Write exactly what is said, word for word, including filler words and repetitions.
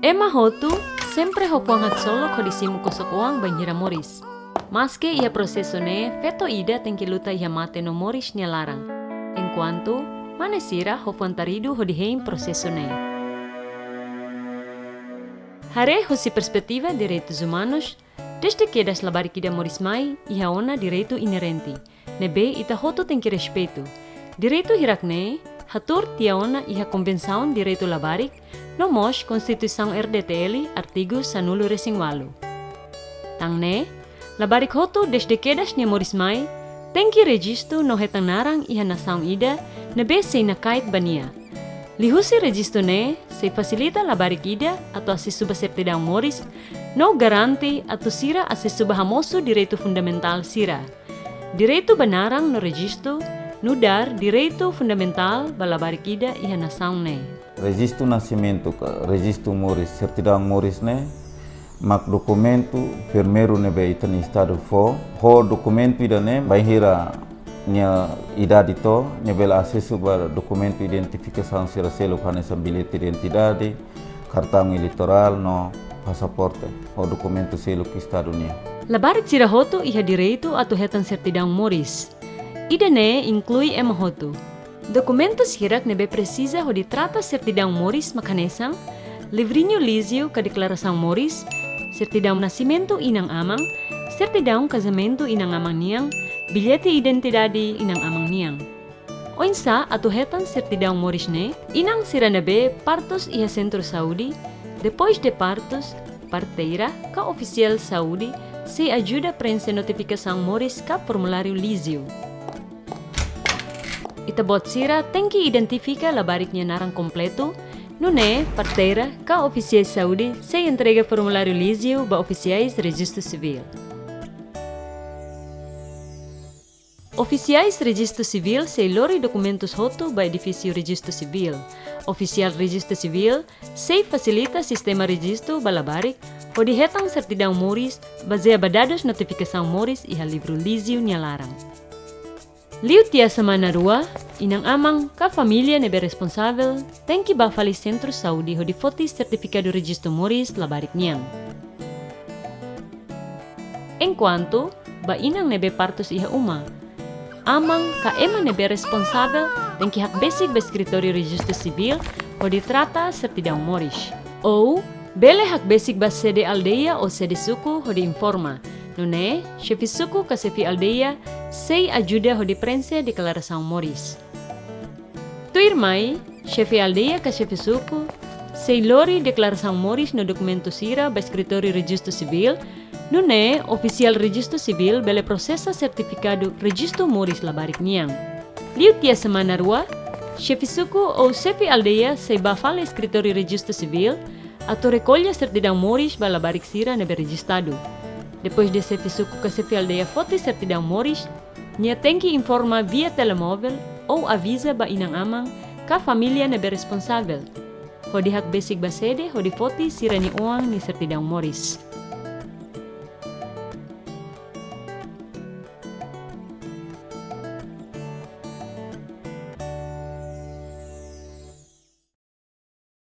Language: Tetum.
Ema hotu sempre ho fuan haksolok hodi simu kosok-oan bainhira moris. Maske iha prosesu ne'e, feto ida tenke luta iha mate no moris nia laran. Enkuantu mane sira ho fuan taridu hodi hein prosesu ne'e. Haree husi perspetiva direitus umanus, dezde kedas labarik ida moris mai iha ona direitu inerente, ne'ebé ita hotu tenke respeitu. Direitu hirak-ne'e hatuur tiha ona iha Konvensaun Direitu Labarik no mós Konstituisaun R D T L, artigu sanulu-resin-ualu. Tan ne'e, labarik hotu dezde kedas nia moris mai tenke rejistu no hetan naran iha nasaun ida ne'ebé sei nakait ba nia. Liuhusi rejistu ne'e sei fasilita labarik ida atu asesu ba sertidaun moris no garante atu sira asesu ba hamosu direitu fundamentál sira. Direitu ba naran no rejistu nu'udar direitu fundamentál ba labarik ida iha nasaun ne'e. Rejistu nasimentu ka rejistu moris, sertidaun moris ne'e mak dokumentu primeiru ne'ebé ita-nia Estadu fó. Ho dokumentu ida-ne'e, bainhira nia idade to'o, nia bele asesu ba dokumentu identifikasaun sira seluk hanesan billete identidade, kartaun eleitorál no pasaporte, ho dokumentu seluk Estadu nian. Labarik sira hotu iha direitu atu hetan sertidaun moris. Ida-ne'e inklui ema hotu. Dokumentus hirak ne'ebé presiza hodi trata sertidaun moris mak hanesan livrinhu líziu ka deklarasaun moris, sertidaun nasimentu inan-aman, sertidaun kazamentu inan-aman nian, billete identidade inan-aman nian. Oinsá atu hetan sertidaun moris ne'e? Inan sira ne'ebé partus iha sentru saúde, depois de partus, parteira ka ofisiál saúde sei ajuda prenxe notifikasaun moris ka formuláriu líziu. Ita-boot sira tenke identifika labarik nia naran kompletu, nune'e parteira ka ofisiais saúde sei entrega formuláriu líziu ba ofisiais rejistu sivíl. Ofisiais rejistu sivíl sei lori dokumentus hotu ba edifísiu rejistu sivíl. Ofisiál rejistu sivíl sei fasilita sistema rejistu ba labarik hodi hetan sertidaun moris bazeia ba dadus notifikasaun moris iha livru líziu nia laran. Liu tiha semana rua, inan-aman ka família ne'ebé responsavel tenke bá fali sentru saúde hodi foti sertifikadu rejistu moris labarik nian. Enkuantu ba inan ne'ebé partus iha uma, aman ka ema ne'ebé responsavel tenke hakbesik ba eskritóriu rejistu sivíl hodi trata sertidaun moris. Ou bele hakbesik ba sede aldeia ou sede suku hodi informa. Nune'e, xefe suku ka xefe aldeia sei ajuda hodi prenxe deklarasaun moris. Tuirmai, xefe aldeia ka xefe suku sei lori deklarasaun moris no dokumentu sira ba eskritóriu rejistu sivíl, nune'e ofisiál rejistu sivíl bele prosesa sertifikadu rejistu moris labarik nian. Liu tiha semana rua, xefe suku ou xefe aldeia sei bá fali eskritóriu rejistu sivíl atu rekolla sertidaun moris ba labarik sira ne'ebé rejistadu. Depois de xefe suku ka xefe aldeia foti sertidaun moris, nia tenke informa via telemóvel ou aviza ba inan-aman ka família ne'ebé responsavel, hodi hakbesik ba sede hodi foti sira-nia oan nia sertidaun moris.